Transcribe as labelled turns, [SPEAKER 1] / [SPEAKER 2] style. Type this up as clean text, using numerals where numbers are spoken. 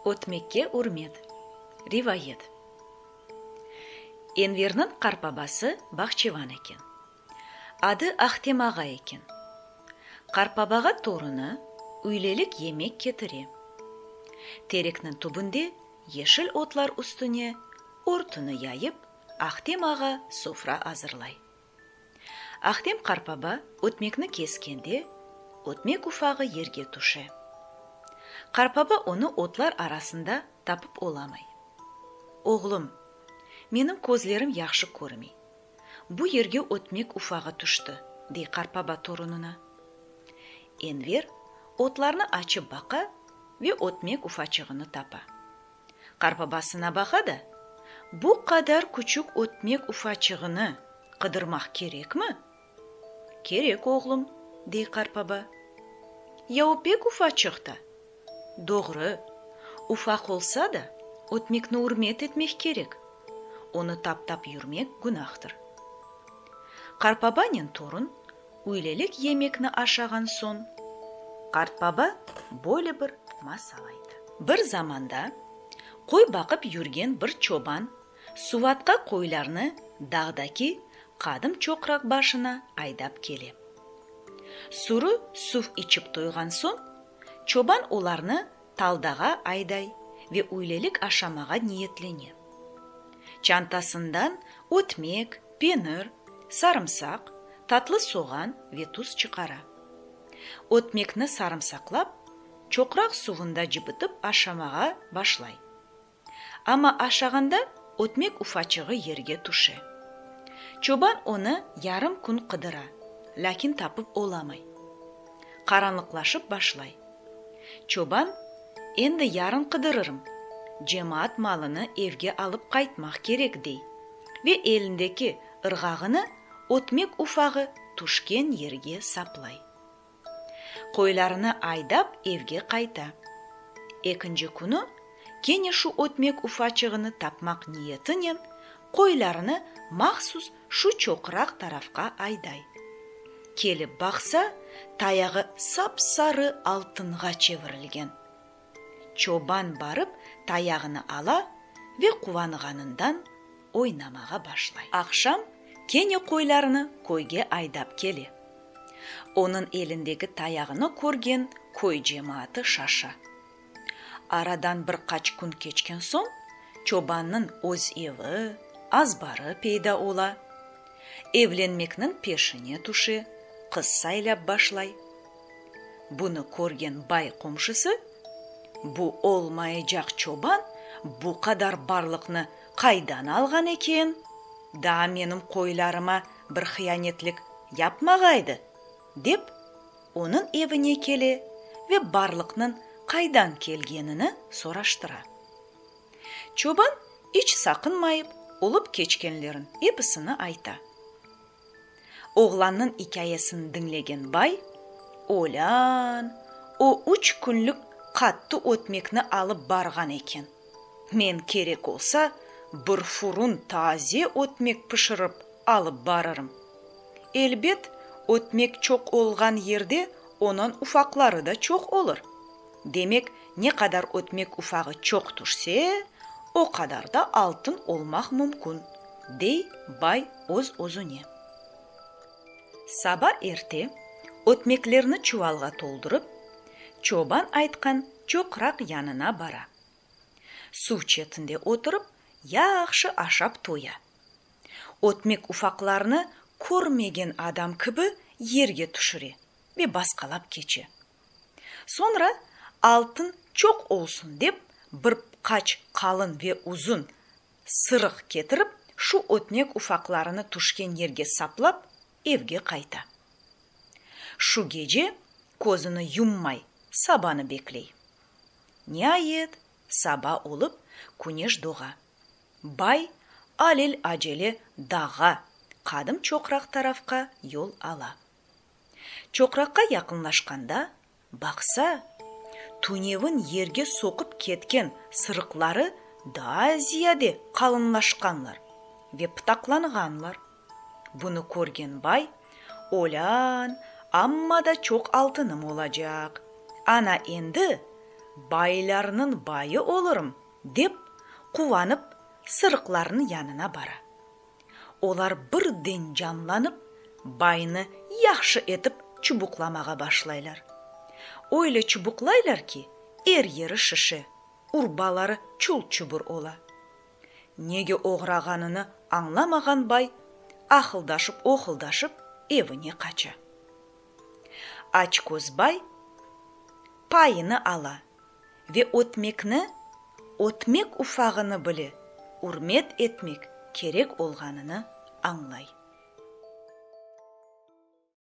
[SPEAKER 1] Ötmekke ürmet. Rivayet. Enverniñ qartbabası bağçevan eken. Adı Ahtem ağa eken. Qartbabağa torunı üylelik yemek ketire. Terekniñ tübünde yeşil otlar üstüne örtüni yayıp, Ahtem ağa sofra azırlay. Ahtem qartbaba ötmekni keskende, ötmek ufağı yerge tüşe. Qartbaba onı otlar arasında tapıp olamay. Oğlum, menim közlerim yahşı körmey. Bu yerge ötmek ufağı tüşti, dey qartbaba torunına. Enver otlarnı açıp baqa ve ötmek ufaçığını tapa. Qartbabasına baqa da, Bu qadar küçük ötmek ufaçığını qıdırmaq kerekmi? Kerek, oğlum, dey qartbaba. Ya o pek ufaçıq ta? Doğru, ufaq olsa da, ötmekni ürmet etmek kerek, onı taptap yürmek günahtır. Qartbabanen torun üylelik yemekni aşağan soñ, qartbaba böyle bir masal ayta. Bir zamanda qoy baqıp yürgen bir çoban suvatqa qoylarnı dağdaki qadım çoqraq başına aydap kele. Sürü suv içip toyğan soñ, çoban olarnı taldağa ayday ve üylelik aşamağa niyetlene. Çantasından ötmek, penir, sarımsaq, tatlı soğan ve tuz çıqara. Ötmekni sarımsaqlap, çoqraq suvunda cıbıtıp aşamağa başlay. Amma aşağanda ötmek ufaçığı yerge tüşe. Çoban onı yarım kün qıdıra, lâkin tapıp olamay. Qaranlıqlaşıp başlay. Çoban, Endi yarın qıdırırım, cemaat malını evge alıp qaytmaq kerek, dey ve elindeki ırğağını ötmek ufağı tüşken yerge saplay. Qoylarını aydap evge qayta. Ekinci künü kene şu ötmek ufaçığını tapmaq niyetinen qoylarını mahsus şu çoqraq tarafqa ayday. Kelip baqsa, tayağı sap-sarı altınğa çevirilgen. Çoban barıp tayağını ala ve quvanğanından oynamağa başlay. Aqşam kene qoylarını köyge aydap kele. Onıñ elindeki tayağını körgen köy cemaatı şaşa. Aradan bir qaç kün keçken soñ, çobannıñ öz evi, azbarı peyda ola. Evlenmekniñ peşine tüşe, qız saylap başlay. Bunı körgen bay qomşusı, Bu olmaycaq çoban bu qadar barlıqnı qaydan alğan eken? Daa menim qoylarıma bir hıyanetlik yapmağaydı, dep, onıñ evine kele ve barlıqnıñ qaydan kelgenini soraştıra. Çoban iç saqınmayıp olıp keçkenlerin episini ayta. Oğlannıñ ikâyesini diñlegen bay, Olân, o üç künlük qattı ötmekni alıp barğan eken. Men kerek olsa, bir furun taze ötmek pişirip alıp barırım. Elbet, ötmek çoq olğan yerde onıñ ufaqları da çoq olur. Demek, ne qadar ötmek ufağı çoq tüşse, o qadar da altın olmaq mümkün, dey bay öz-özüne. Saba erte ötmeklerni çuvalğa toldurıp, çoban aytqan çoqraq yanına bara. Suv çetinde oturıp, yahşı aşap toya. Ötmek ufaqlarını körmegen adam kibi yerge tüşüre ve basqalap keçe. Soñra altın çoq olsun dep, bir qaç qalın ve uzun sırıq ketirip, şu ötmek ufaqlarını tüşken yerge saplap, evge qayta. Şu gece közüni yummay sabanı bekley. Niayet, saba olıp, küneş doğa. Bay alel-acele dağğa, qadım çoqraq tarafqa yol ala. Çoqraqqa yaqınlaşqanda, baqsa, tünevin yerge soqıp ketken sırıqları daa ziyade qalınlaşqanlar ve pıtaqlanğanlar. Bunı körgen bay, Olân, amma da çoq altınım olacaq. Ana endi! Baylarnıñ bayı olurım, dep, quvanıp, sırıqlarnıñ yanına bara. Olar birden canlanıp, baynı yahşı etip çubuqlamağa başlaylar. Öyle çubuqlaylar ki, er yeri şişe, urbaları çul-çubur ola. Nege oğrağanını añlamağan bay ahıldaşıp-ohıldaşıp evine qaça. Açköz bay payını ala ve ötmekni, ötmek ufağını bile ürmet etmek kerek olğanını añlay.